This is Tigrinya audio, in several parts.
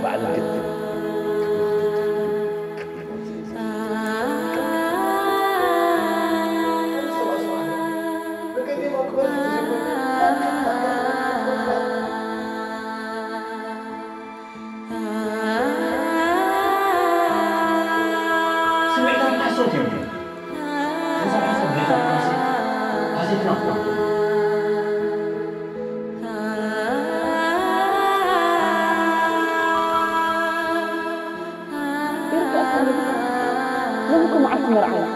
በዓል ግድን ስምዒታት ሓሶት እዮም። ሓሳብ ሓሳብ ጌታ ሓሴት ሓሴትና ክኾኑ ይርዳእካ ንግዲ ሎሚ እኮ መዓልቲ መርዓ እዩ።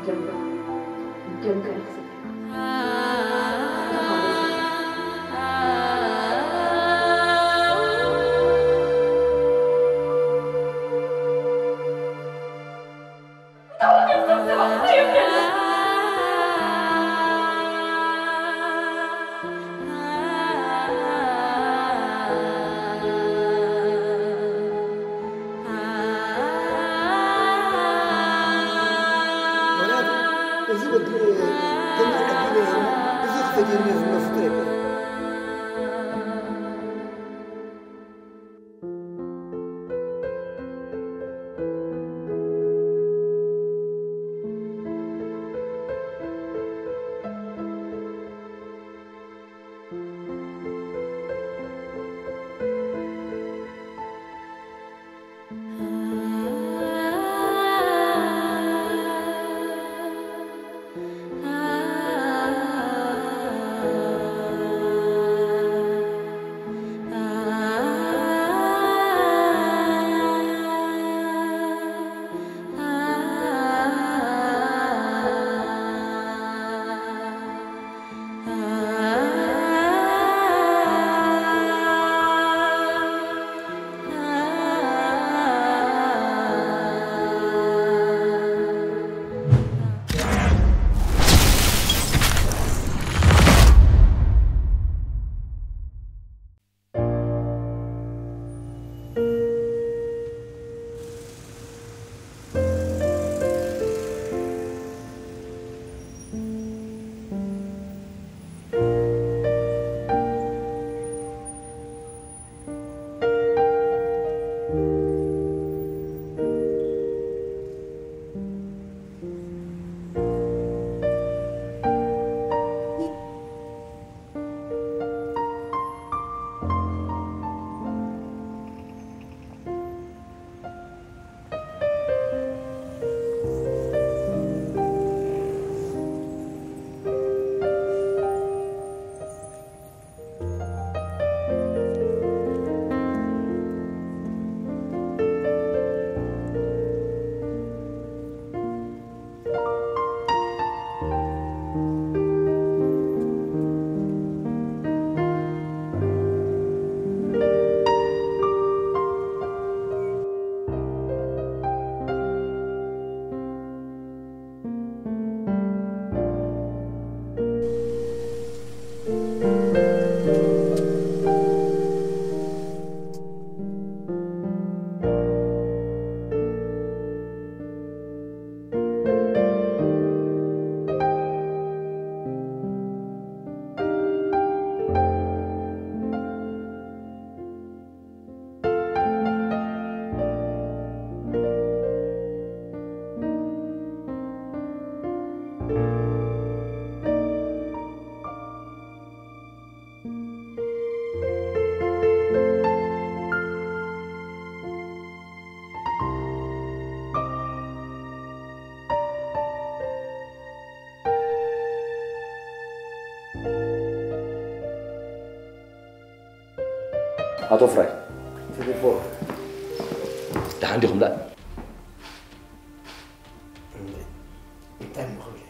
ደምካ ደምካ ኢኻ ምኽንያቱ እዚ ወዲ ከመይ ዓዲ እሞ እዚ ክፈትየኒ ዝብሎ ፍጡር የለን። ኣቶ ፍራይ። ቴሌፎን። ደሓን ዲኹም ደኣ? እንታይ እሞ ክብል እየ?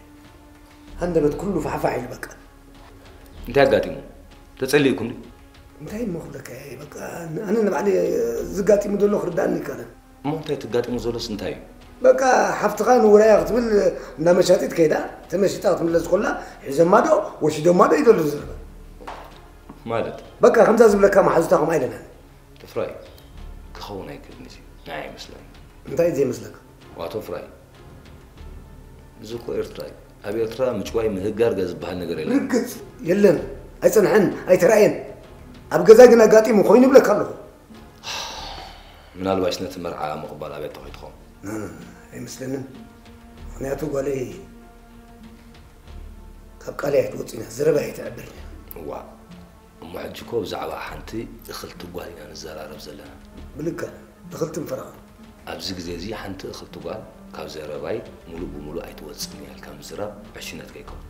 ሃንደበት ኩሉ ፋሕፋሕ ኢሉ በቃ። እንታይ ኣጋጢሙ? ተጸሊእኩም ድዩ? እንታይ እሞ ክብለካ እየ? በቃ ኣነ ንባዕለይ ዝጋጢሙ ዘሎ ክርዳእኒ ኣይከኣለን። እሞ እንታይ ተጋጢሙ ዘሎስ እንታይ እዩ? በቃ ሓፍትኻ ንውራያ ክትብል እንዳ መሻጢት ከይዳ ተመሺጣ ክትምለስ ኮላ ሒዞማ ዶ ወሲዶማ ዶ እዩ ዘሎ ዝርባ። ማለት? በቃ ከምዛ ዝብለካ መሓዙታ ከምኣ ኢለናን። ተፍራይ ክኸውን ኣይክእልን እዩ ንዓይ ይመስለኒ። እንታይ እዩ ዘይመስለካ? ዋቶ ፍራይ እዚ እኮ ኤርትራ እዩ። ኣብ ኤርትራ ምጭዋይ ምህጋር ገ ዝበሃል ነገር የለን። ርግጽ የለን። ኣይጸንሐን፣ ኣይተራእየን። ኣብ ገዛ ግን ኣጋጢሙ ኮይኑ ይብለካ ኣለኹ። ምናልባሽ ነቲ መርዓ ምቕባል ኣብያ ተኾይትኾም? ና፣ ና፣ ና፣ ኣይመስለንን። ምኽንያቱ ጓለይ ካብ ቃለይ ኣይትወጽእን እያ፣ ዘረባ ኣይትዕብርን እያ። እዋ፣ እሞ ሕጂ እኮ ብዛዕባ ሓንቲ እኽልቲ ጓል ኢና ንዘራረብ ዘለና። ብልክዕ፣ እኽልቲ ምፈረኻ። ኣብዚ ግዜ እዚ ሓንቲ እኽልቲ ጓል ካብ ዘረባይ ሙሉእ ብሙሉእ ኣይትወጽእን እያ ኢልካ ምዝራብ ዕሽነት ከይከውን።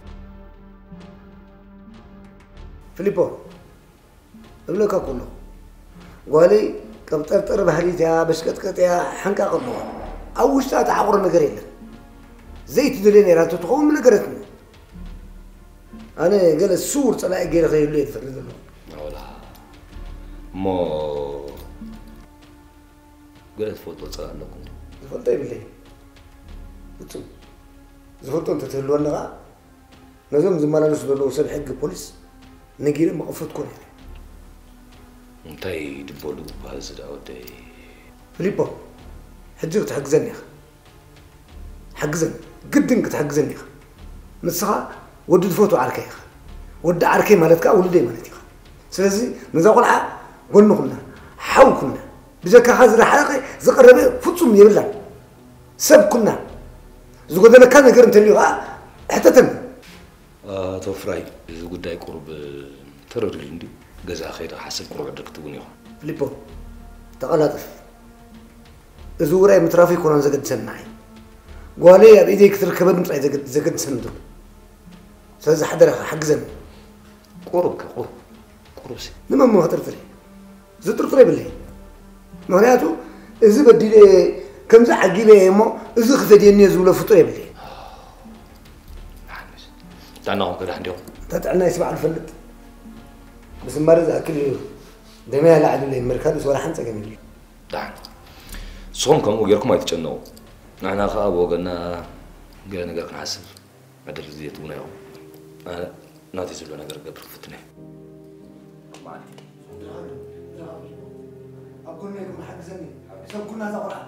ፊሊፖ፣ እብለካ እኮ ኣለኹ። ጓለይ ቀብጠርጠር ባህሪት እያ፣ በሽቀጥቀጥ እያ፣ ሓንቃቕ ኣለዋ። ኣብ ውሽጣ ተዓቑር ነገር የለን። ዘይትደልዮ ነይራ እንተትኸውን ምነገረትኒ። ኣነ ገለ ስውር ጸላኢ ገይረ ከይህሉ እየ ዝፈሪ ዘለኹ። ኣውላ። እሞ ገለ ትፈልጦ ጸላኢ ኣለኩም ድዩ? ዝፈልጦ የብለይ። ፍጹም። ዝፈልጦ እንተትህልወኒ ኸኣ ነዞም ዝመላለሱ ዘለዉ ሰብ ሕጊ ፖሊስ ነጊረ መቐፈትኩ ነይረ። እንታይ ድበሉ እባ እዚ ደኣ ወደይ? ፊሊፖ፣ ሕጂ ክትሕግዘኒ ኢኻ። ሓግዘኒ፣ ግድን ክትሕግዘኒ ኢኻ። ንስኻ ወዲ ዝፈትዎ ዓርከይ ኢኻ። ወዲ ዓርከይ ማለት ከኣ ውሉደይ ማለት ኢኻ። ስለዚ ነዛ ቆልዓ ጎኒ ኩና፣ ሓው ኩና። ብጀካኻ ዝረሓቐ ዝቐረበ ፍጹም የብላን። ሰብ ኩና። ዝጎደለካ ነገር እንተልዩ ከኣ ሕተተኒ። ኣቶ ፍራይ፣ እዚ ጉዳይ ቁሩብ ተረር ኢሉ እንድዩ። ገዛ ከይደ ክሓስብ ቁሩብ ዕድል ክትህቡኒ ኢኹም። ፊሊፖ፣ ተቐላጠፍ። እዚ ውራይ ምትራፉ ኣይኮነን ዘገድሰኒ ንዓይ። ጓለይ ኣብ ኢደይ ክትርከበኒ ጥራይ ዘገድ-፣ ዘገድሰኒ ዘሎ። ስለዚ ሓደራኻ ሓግዘኒ። ቁሩብ ከ፣ ቁሩብ፣ ቁሩብ ሲ። ንመን እሞ ክጥርጥር እየ? ዝጥርጥር የብለይ። ምኽንያቱ እዚ በዲለ እየ፣ ከምዚ ዓጊለ እየ እሞ እዚ ክፈድየኒ እየ ዝብሎ ፍጡር የብለይ። ደሓንስ፣ ጥዕናኹም ከ ደሓን ዲኹም? እታ ጥዕናይስ ባዕሉ ይፈልጥ። ምስማር ዝኣክል እዩ። ደመያ ላዕሊ ኢለ ይመርካሉስ ዋላ ሓንቲ ጸገም የብለይ። ደሓን። ንስኹም ከምኡ ጌርኩም ኣይትጨነቑ። ንሕና ኸኣ ብወገንና ገለ ነገር ክንሓስብ ዕድል ግዜ ትህቡና ኢኹም። ኣነ ናተይ ዝብሎ ነገር ክገብር ክፍትን እየ። መዓልቲ። ኣብ ጎነይ ኩን፣ ሓግዘኒ። ሰብ ኩና እዛ ቆልዓ።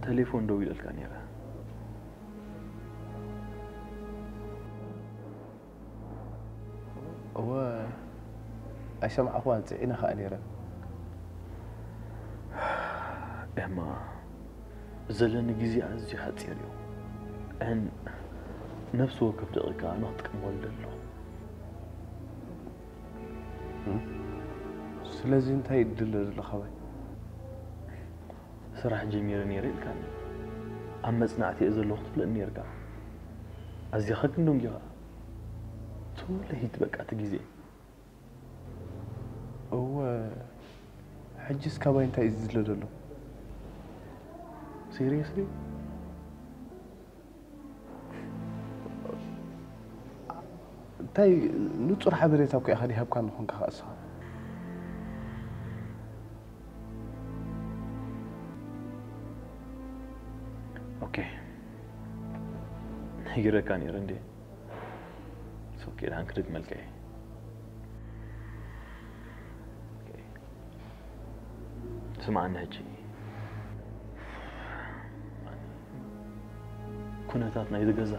ተሌፎን ደዊለልካ ነይረ። እወ፣ ኣይሰማዕኹዋን፣ ጽዒነ ኸኣ ነይረ። ኤማ፣ ዘለኒ ግዜ ኣዝዩ ሓጺር እዩ። እን ነፍሲ ወከፍ ደቂቃ ኣነ ክጥቀመሉ ኣለኹ። እም? ስለዚ እንታይ እዩ ትድለ ዘለኻ ካባይ? ስራሕ ጀሚረ ነይረ ኢልካኒ። ኣብ መጽናዕቲ እየ ዘለኹ ትብለኒ ነይርካ። ኣዚኻ ግን ደንጊኻ። Too late በቃ እቲ ግዜ። እወ፣ ሕጂስ ካባይ እንታይ እዩ ዝድለ ዘሎ? Seriously? እንታይ ንጹር ሓበሬታ እኮ ኢኻ ድሃብካኒ ኾንካ ከኣ እስኻ። ኦኬ። ነጊረካ ነይረ እንዴ? It's okay፣ ደሓን ክደግመልካ እየ። ኦኬ። ስምዓኒ ሕጂ። ኩነታት ናይዚ ገዛ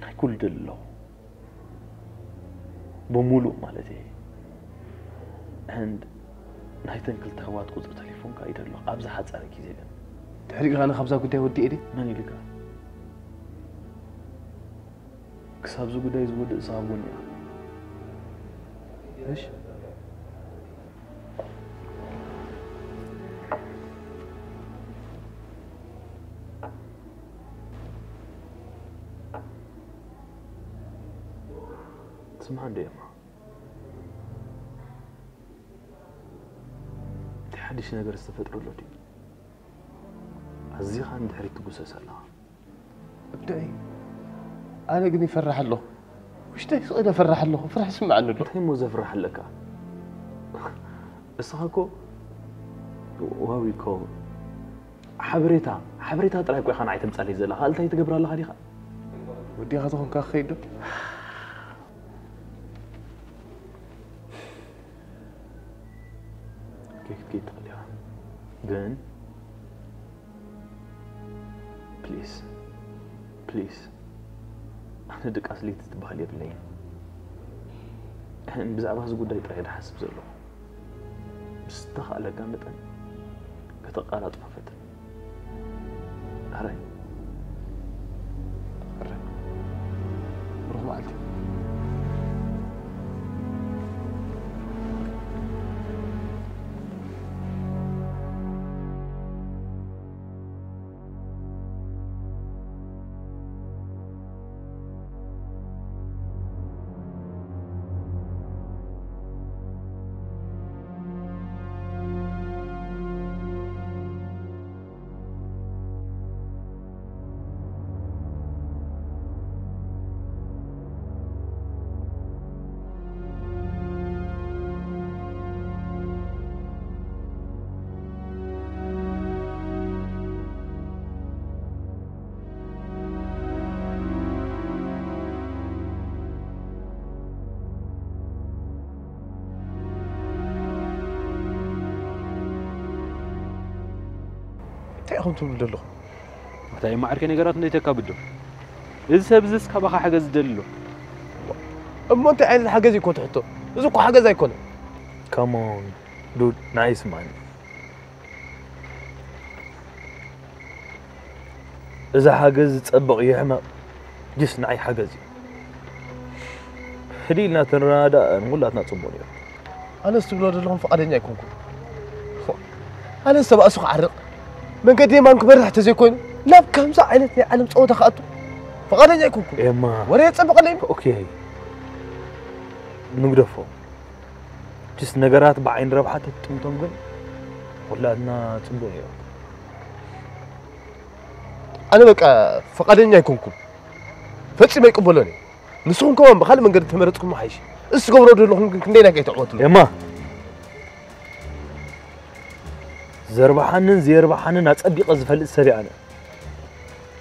ናይ ኩሉ ደሎ ብምሉእ ማለት እየ። And ናይተን ክልተ ኣሕዋት ቁፅሪ ቴሌፎንካ ይደሎ ኣብ ዝሓፀረ ግዜ ግን። ድሕሪኡ ኣነ ካብዛ ጉዳይ ወዲኤ ድየ? መን ኢሉካ? ክሳብ እዚ ጉዳይ ዝውድእ ንስኻ ኣብ ጎኒ ኢኻ። እሺ። ስምዓ እንዶ ኤማ፣ እንታይ ሓድሽ ነገር ዝተፈጥረ ኣሎ ድዩ? ኣዚኻ ንድሕሪት ትጉሰስ ኣለኻ። እብደይ፣ ኣነ ግን ይፈርሕ ኣለኹ። ውሽጠይ ስቕ ኢለ እፈርሕ ኣለኹ። ፍርሒ ይስምዓኒ ኣሎ። እንታይ እሞ ዘፍርሕ ኣለካ? እስኻ እኮ ዋዊ እኮ ሓበሬታ፣ ሓበሬታ ጥራይ እኮ ኢኻ ንዓይ ተምጻለይ ዘለኻ። ካልእ እንታይ ትገብር ኣለኻ ዲኻ? ወዲኻ ተኾንካ ክኸይድ ዶ? ከይክትከይድ ትኽእል ኢኻ። ግን ፕሊስ፣ ፕሊስ፣ ኣነ ድቃስ ለይቲ ትበሃል የብለይን። ብዛዕባ እዚ ጉዳይ ጥራይ ድሓስብ ዘለኹ። ብዝተኻእለካ መጠን ከተቃላጥፎ ፈትን። ኣረ፣ ኣረ፣ ብሩኽ መዓልቲ። እንታይ ኢኹም ትብሉ ዘለኹም? እንታይ ማዕርከ ነገራት እንዴት ተካብዶ? እዚ ሰብ እዚስ ካባኻ ሓገዝ ዝደሊ ኣሎ። እሞ እንታይ ዓይነት ሓገዝ እዩ እኮ ትሕቶ? እዚ እኮ ሓገዝ ኣይኮነን። Come on, dude, nice man. እዚ ሓገዝ ዝጸብቕ ይሕመቕ፣ ጅስ ንዓይ ሓገዝ እዩ። ህድእ ኢልና ተረዳዳእ ንኹላትና ጽቡቕ ነይሩ። ኣነስ ትብሎ ዘለኹም ፍቓደኛ ኣይኮንኩን። ኣነስ ተባእሱ ክዓርቕ፣ መንገዲ የማን ክበርሕ ተዘይኮይኑ፣ ናብ ከምዚ ዓይነት ናይ ዓለም ጸወታ ክኣቱ ፍቓደኛ ኣይኮንኩን። ኤማ። ወረ የጸብቐለይ። ኦኬ። ንግደፎ። ጅስ ነገራት ብዓይኒ ረብሓ ተትጥምቶም ግን፣ ኩላትና ጽቡቕ ነይሩ። ኣነ በቃ ፍቓደኛ ኣይኮንኩን። ፈጺመ ኣይቅበሎን እየ። ንስኹም ከማን ብኻልእ መንገዲ ተመረጽኩም ምሓይሽ። እሱ ትገብሮ ዘለኹም ግን ክንደይ ናይ ከይተዕወትሉ። ኤማ፣ ዘርብሓንን ዘየርብሓንን ኣጸቢቐ ዝፈልጥ ሰብ እየ ኣነ።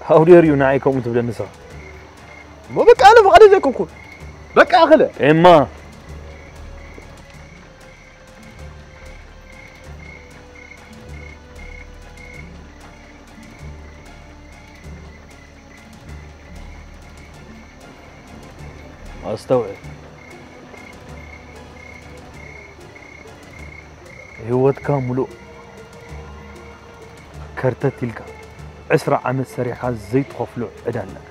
How dare you ንዓይ ከምኡ ትብለኒ ንስኻ? እሞ በቃ ኣነ ፍቓደኛ ኣይኮንኩን። በቃ ኣኸለ። ኤማ። ኣስተውዕል። ህይወትካ ሙሉእ ከርተት ኢልካ ዕስራ ዓመት ሰሪሕካ ዘይትኸፍሎ ዕዳ ኣለካ።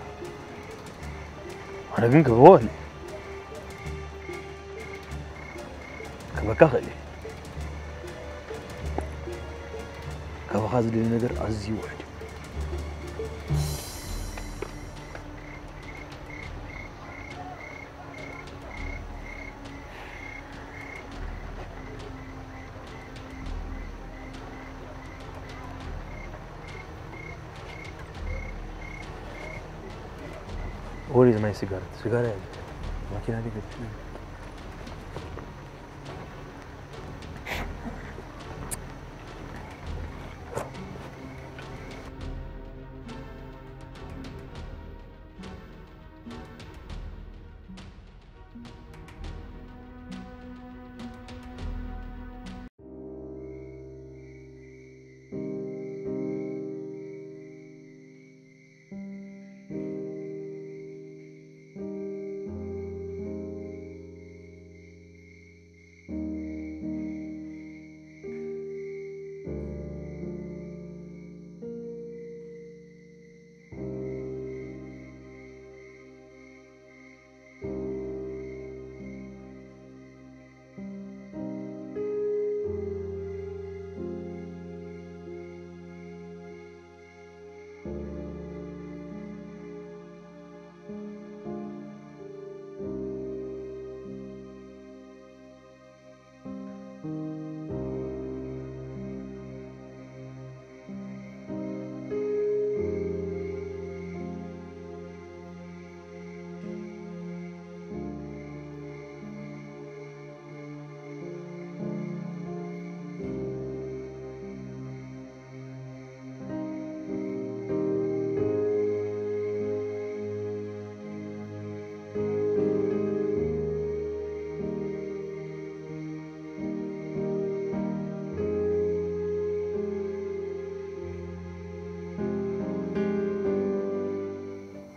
ኣነ ግን ክህቦ እኽእል እየ። ክህበካ እኽእል እየ። ካባኻ ዝደልዮ ነገር ኣዝዩ ውሑድ እዩ። Where is my cigarette? ስጋራ የለ። ማኪና ዲገ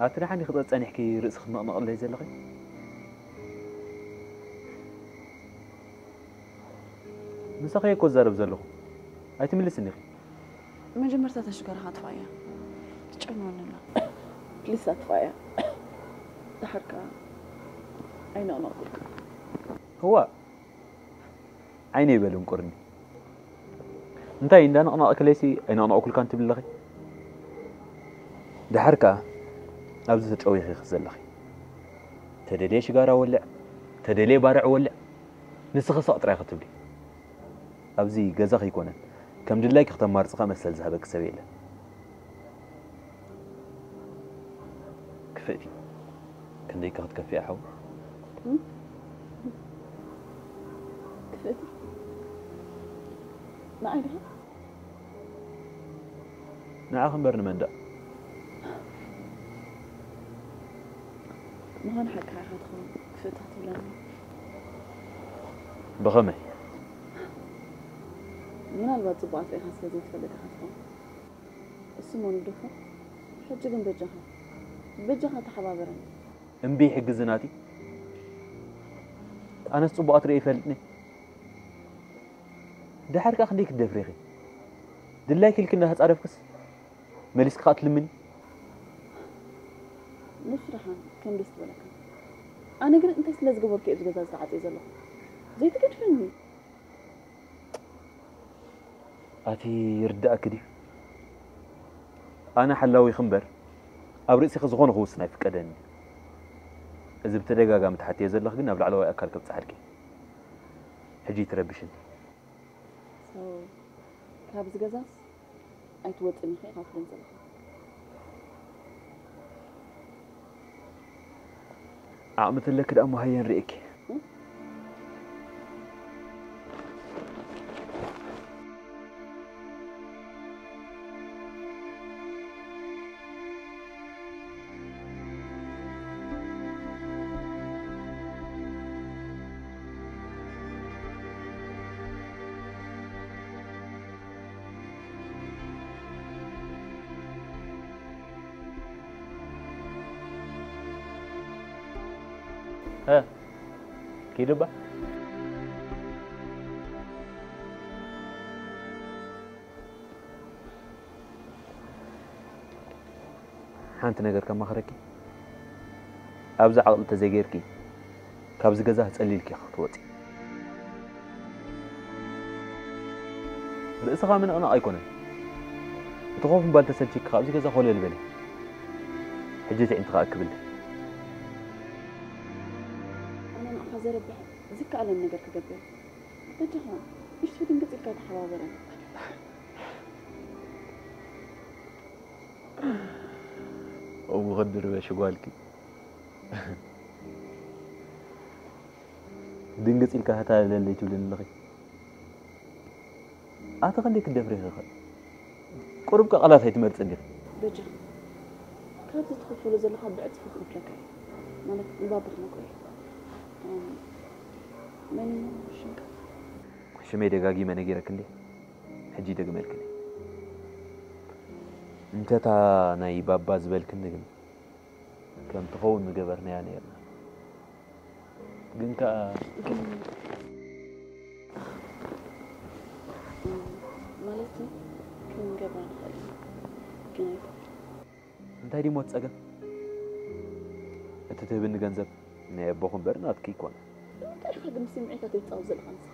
ኣቲ ደሓን ኢኺ ጸኒሕኪ ርእስኺ መቕመቕለይ ዘለኺ? ምሳኺ እኮ እዛረብ ዘለኹ። ኣይትምልስን ኢኺ። መጀመርታ እታ ሽጋራኻ ኣጥፍኣያ። ትጨንወኒ ኣላ። ፕሊስ ኣጥፍኣያ። ደሓር ከኣ ኣይነቕነቕኩልካ። እዋ፣ ዓይነይ በል እንቁርኒ። እንታይ እንዳነቕነቕክለይሲ ኣይነቕነቕኩልካን ትብሊ ኣለኺ? ደሓር ከኣ ኣብዚ ተጨዊኺ ኢኺ ዘለኺ። ተደልየ ሽጋራ ወልዕ፣ ተደልየ ባርዕ ወልዕ፣ ንስኺ ስቕ ጥራይ ኢኺ ትብሊ። ኣብዚ ገዛኺ ኣይኮነን። ከም ድላይኪ ክተማርጺ ከኣ መሰል ዝሃበኪ ሰብ የለን። ክፍእቲ። ክንደይከ ክትከፍእ ሓው? እም? ክፍእቲ። ንዓይ ዲኻ? ንዓኺ እምበር ንመን ደኣ? ምዃን ሓቅኻ ኢኻ ትኸውን፣ ክፍእቲ ክትብለኒ። ብኸመይ? ምናልባት ጽቡቕ ኣፍሪኻ ስለ ዘይትፈልጥ ኢኻ ትኸውን። እሱ እሞ ንግደፎ። ሕጂ ግን በጃኻ፣ በጃኻ ተሓባበረኒ። እምቢ ይሕግዝ ናቲ። ኣነስ ጽቡቕ ኣትርኢ ይፈልጥኒ። ድሓር ከኣ ክንደይ ክትደፍሪ ኢኺ? ድላይኪ ኢልኪ እንዳተጻረፍክስ መሊስኪ ከኣ ትልምኒ? ንሱ ደሓን ከም ደስ ዝበለካ። ኣነ ግን እንታይ ስለ ዝገበርኩ እየ ኣብዚ ገዛ ዝተዓጽየ ዘለኹ? ዘይትገድፈኒ። ኣቲ ይርዳእኪ ድዩ? ኣነ ሓላዊኺ እምበር ኣብ ርእሲኺ ዝኾነ ክውስን ኣይፍቀደኒ። እዚ ብተደጋጋሚ ትሓትዮ ዘለኺ ግን ናብ ላዕለዋይ ኣካል ከብጽሓልኪ። ሕጂ ትረብሽኒ። So፣ ካብዚ ገዛስ ኣይትወጽእን ኢኺ ኢኻ ትብለኒ ዘለኻ? ዓቕሚ ተለኪ ደኣ እሞ ሃየ ንርእየኪ። እ፣ ኪድ እባ። ሓንቲ ነገር ከማኽረኪ፣ ኣብዚ ዓቕሊ ተዘይገይርኪ፣ ካብዚ ገዛ ጸሊልኪ ኢኺ ክትወጺ። ርእስኻ ምንቕናቕ ኣይኮነን። እቲ ኮፍ ምባል ተሰልችኪ፣ ካብዚ ገዛ ኮለል በሊ። ሕጂ ትዕንቲ ከኣ ክብል። ኣነ ንዓኻ ዘረብሕ ዝከኣለን ነገር ክገብር። በጃኻ፣ ንእሽቶ ድንግጽ ኢልካ ተሓባበረን። እሞ ክንዲ ርበሽ ጓልኪ። ድንግጽ ኢልካ ተታለለለይ ትብልኒ ኣለኺ። ኣቲ ክንደይ ክትደፍሪ ኢኺ? ቁሩብ ከ ቃላት ኣይትመርጽን ዲኺ? በጃ፣ ካብዚ ትኽፈሎ ዘለኻ ብዕጽፊ ክኸፍለካ እየ። ማለት ንባባ ክነግሮ እየ። እም፣ መን እዩ ሽምካ? ሽመይ ደጋጊመ ነጊረኪ እንዴ? ሕጂ ደግመልክን። እንተ እታ ናይ ባባ ዝበልክኒ ግን ከም ትኸውን ምገበርናያ ነይርና። ግን ከኣ ግን ማለት ክንገብራ ንኽእል ኢና። ግን ኣይኮነን። እንታይ ድዩ ሞት ጸገም? እቲ ትህብኒ ገንዘብ ናይ ኣቦኹ እምበር ናትኪ ኣይኮነን። እንታይ ኢኻ ግን ስምዒታት ትጻወት ዘለኻ ንስኻ?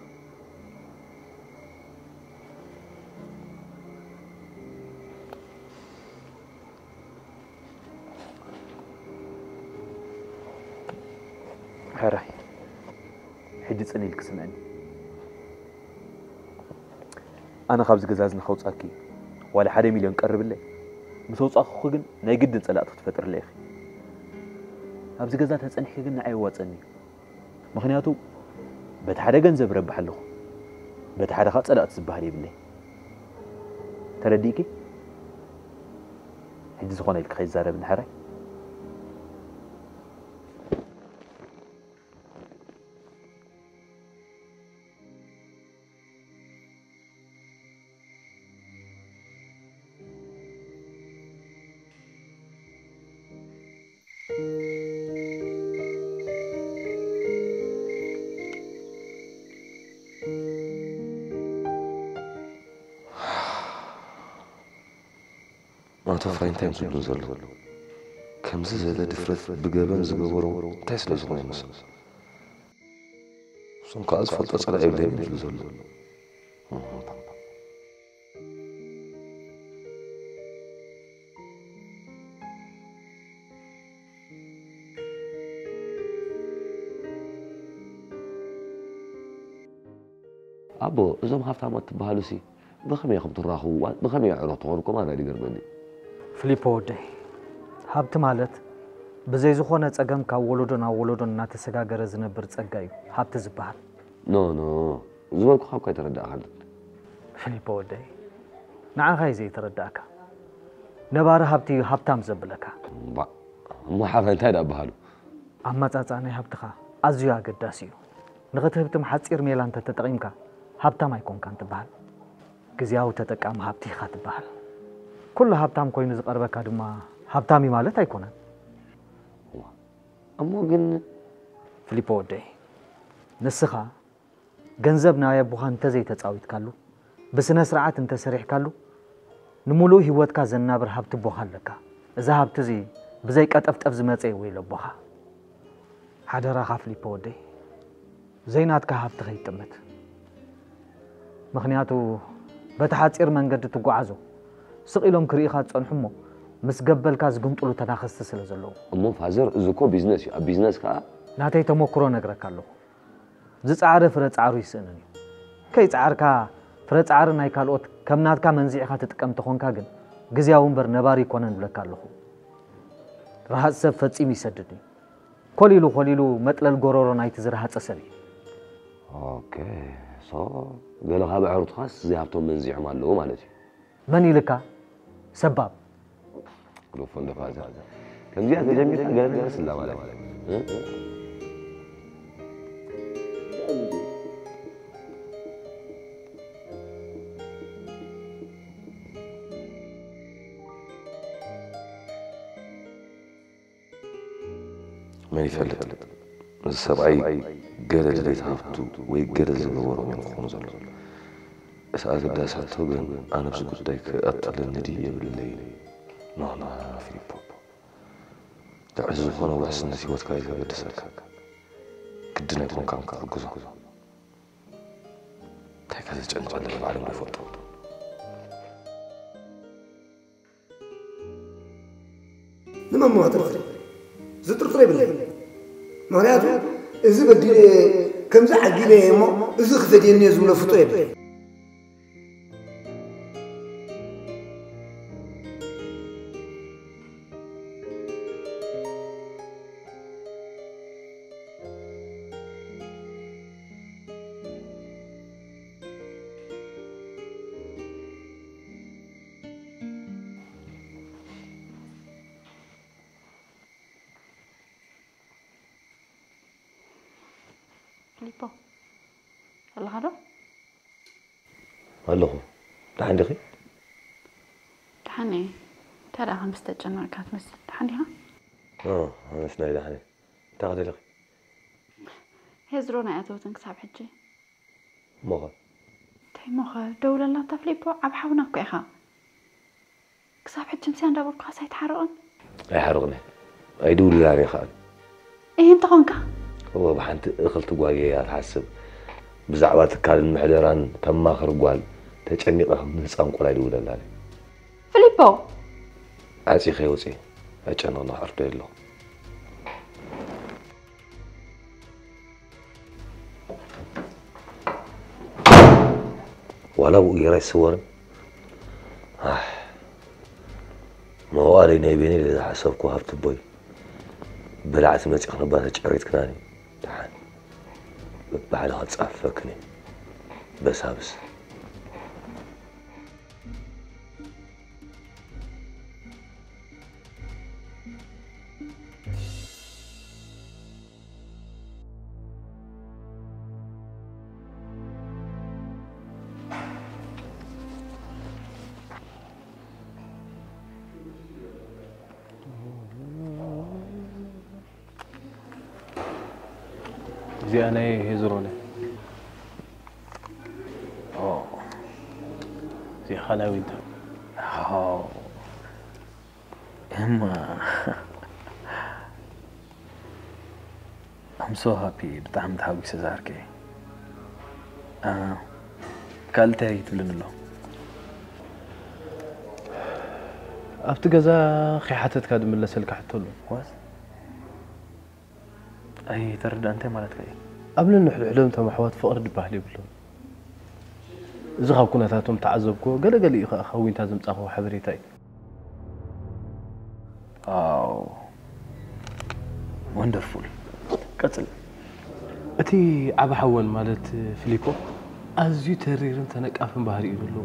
ሕራይ፣ ሕጂ ጽን ኢልኪ ስምዕኒ። ኣነ ካብዚ ገዛ እዚ ንኸውጻኪ ዋላ ሓደ ሚልዮን ቀርብለይ። ምስ ኣውጻእኩኺ ግን ናይ ግድን ጸላእቲ ክትፈጥርለይ ኢኺ። ኣብዚ ገዛ ተጸኒሕኪ ግን ንዓይ የዋጸኒ እዩ። ምኽንያቱ በቲ ሓደ ገንዘብ ረብሕ ኣለኹ፣ በቲ ሓደ ኸኣ ጸላእቲ ዝበሃል የብለይ። ተረዲእኪ? ሕጂ ዝኾነ ኢልኪ ከይዛረብኒ ሕራይ። ኣቶ ፍራይ እንታይ እዮም ዝብሉ ዘለዉ? ከምዚ ዝበለ ድፍረት ብገበን ዝገበሩ እንታይ ስለ ዝኾኑ እዮም ንሶም? እሶም ከኣ ዝፈልጦ ጸላኢ የብለይን ይብሉ ዘለዉ። ኣቦ፣ እዞም ሃፍታማት ትበሃሉሲ ብኸመይ ኢኹም ትራኸቡ? ዋ-፣ ብኸመይ ኣዕሩኽ ትኾኑ? ኮማን ኣይድገርመኒ። ፊሊፖ ወደይ፣ ሃብቲ ማለት ብዘይ ዝኾነ ጸገም ካብ ወለዶ ናብ ወለዶ እናተሰጋገረ ዝነብር ጸጋ እዩ ሃብቲ ዝበሃል። ኖ፣ ኖ፣ ዝበልኩኻ እኳ ኣይተረዳእኻን። ፊሊፖ ወደይ፣ ንዓኻ እዩ ዘይተረዳእካ። ነባሪ ሃብቲ እዩ ሃብታም ዘብለካ። እምባእ፣ እሞ ሓፈ እንታይ ደኣ በሃሉ? ኣመጻጽኣ ናይ ሃብትኻ ኣዝዩ ኣገዳሲ እዩ። ንኽትህብትም ሓጺር ሜላ እንተ ተጠቒምካ፣ ሃብታም ኣይኮንካን ትበሃል። ግዝያዊ ተጠቃሚ ሃብቲ ኢኻ ትበሃል። ኩሉ ሃብታም ኮይኑ ዝቐርበካ ድማ ሃብታም እዩ ማለት ኣይኮነን። እሞ ግን ፊሊፖ ወደይ፣ ንስኻ ገንዘብ ናይ ኣቦኻ እንተዘይተጻዊትካሉ፣ ብስነ ስርዓት እንተሰሪሕካሉ፣ ንምሉእ ህይወትካ ዘናብር ሃብቲ ኣቦኻ ኣለካ። እዚ ሃብቲ እዚ ብዘይ ቀጠፍጠፍ ዝመጸ እዩ ወይለ ኣቦኻ። ሓደራኻ ፊሊፖ ወደይ፣ ዘይናትካ ሃብቲ ከይጥምት። ምኽንያቱ በቲ ሓጺር መንገዲ ትጓዓዞ፣ ስቕ ኢሎም ክርእኻ ዝጸንሑ እሞ ምስ ገበልካ ዝግምጥሉ ተናኸስቲ ስለ ዘለዉ። እሞ ፋዘር፣ እዚ እኮ ቢዝነስ እዩ። ኣብ ቢዝነስ ከኣ ናተይ ተመኩሮ ነግረካ ኣለኹ። ዝጸዓረ ፍረ ጻዕሩ ይስእንን እዩ። ከይጸዓርካ ፍረ ጻዕሪ ናይ ካልኦት ከም ናትካ መንዚዕኻ ትጥቀም ተኾንካ ግን፣ ግዝያዊ እምበር ነባሪ ይኮነን እብለካ ኣለኹ። ረሃጽ ሰብ ፈጺሙ ይሰድድ እዩ። ኮሊሉ ኮሊሉ መጥለል ጎረሮ ናይቲ ዝረሃጸ ሰብ እዩ። ኦኬ፣ ሶ ገለ ካብ ኣዕሩትኻስ ዘይሃብቶም መንዚዖም ኣለዉ ማለት እዩ። መን ኢልካ? ሰባብ። ክሎፎ እንደ ፋዘር። ከምዚኣ ተጀሚርካ ገለ ነገር ስላ ማለት እዩ። እ? መን ይፈልጥ? እዚ ሰብኣይ ገለ ድሌት ሃብቱ ወይ ገለ ዝገበሮ እዮም ክኾኑ ዘለዉ። እቲ ኣገዳሲ ሕቶ ግን፣ ኣነ ኣብዚ ጉዳይ ክኣትለኒ ድዩ የብለይ? ኖ፣ ኖ፣ ኖ፣ ፊሊፖ። ልዕሊ ዝኾነ ውሕስነት ህይወትካ እዩ ዘገድሰካ። ግድን ኣይኮንካን ክትሕግዞ። እንታይ ከ ዘጨንቐለይ ባዕሎም ዶ ይፈልጡ? ንመን እሞ ጥርጥር? ዝጥርጥር የብለይ። ምኽንያቱ፣ እዚ በዲለ፣ ከምዚ ዓጊለ እሞ፣ እዚ ክፈድየኒ እየ ዝብሎ ፍጡር የብለይ። ፊሊፖ፣ ኣለኻ ዶ? ኣለኹ። ደሓን ዲኺ? ደሓን እየ። እንታይ ደኣ ከም ዝተጨነቕካ ትመስል? ደሓን ዲኻ? እ፣ ኣነስ ናይ ደሓን እየ። እንታይ ከ ደሊኺ? ሄዝሮን ኣይኣተወትን ክሳብ ሕጂ። እሞኸ? እንታይ እሞኸ? ደውለላ እታ ፊሊፖ፣ ዓቢ ሓውና እኮ ኢኻ። ክሳብ ሕጂ ምስያ እንዳበልኩኻስ ኣይትሓርቕን? ኣይሓርቕን እየ። ኣይድውልላን እየ ከኣ። እህ፣ እንተኾንካ? እወ፣ ብሓንቲ እኽልቲ ጓል እየ እያ ትሓስብ። ብዛዕባ ትካልን ምሕደራን ተማኽር ጓል፣ ተጨኒቐ ከም ህጻን ቆልዓ ኣይድውለላን እየ። ፊሊፖ! ዓጺኸ ውጺ። ኣጨንቕኒ ክዕርዶ የለኹ። ዋላ ብኡ ጌራ ይስወርን። ኣሕ፣ መዋእለይ ናይ በይነይ ኢለ ዝሓሰብኩ ሃብቲ ኣቦይ በላዕቲ መጺእኽኒ እባ ተጨሪትክናኒ። ደሓን በብባዕልኻ ጻፈክኒ በሳብስ። እዚኣ ናይ ሄዝሮን እያ። ኦ፣ እዚኣ ኻልኣይ ዊንተር። ኦ፣ እማ I'm so happy፣ ብጣዕሚ ተሓጒሰ ዝሃርከ። ካልእ እንታይ ትብለኒ ኣሎ? ኣብቲ ገዛ ከይሓተትካ ድምለሰልካ ሕቶ ኣሎ። ዋት? ኣይ ተረዳ፣ እንታይ ማለትካ እዩ? ኣብ ነንሕድሕዶም እቶም ኣሕዋት ፍቕሪ ድበሃል የብሎም። እዚ ካብ ኩነታቶም ተዓዘብክዎ፣ ገለገለ እዩ ከዓ ካብ ዊንታ ዘምጻኽዎ ሓበሬታ እዩ። ኣው፣ ወንደርፉል። ቀጽል። እቲ ዓቢ ሓወን ማለት ፊሊፖ ኣዝዩ ተሪርን ተነቃፍን ባህሪ እዩ ዘለዎ።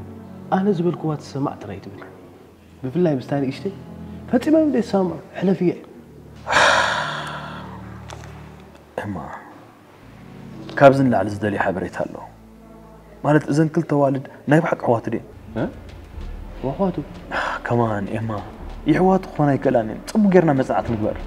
ኣነ ዝበልክዋ ትሰማዕ ጥራይ ትብል። ብፍላይ ምስታ ንእሽተይ ፈጺማ እዮም ዘይሰማምዑ። ሕለፍያ እዩ። እማ፣ ካብዚ ንላዕሊ ዝደልዮ ሓበሬታ ኣሎ። ማለት እዘን ክልተ ኣዋልድ ናይ ብሓቂ ኣሕዋቱ ድየን? እ? ኣሕዋቱ? ከማን ኤማ፣ የሕዋቱ ክኾና ኣይክእላን እየን። ጽቡቕ ጌርና መጽናዕቲ ንግበር።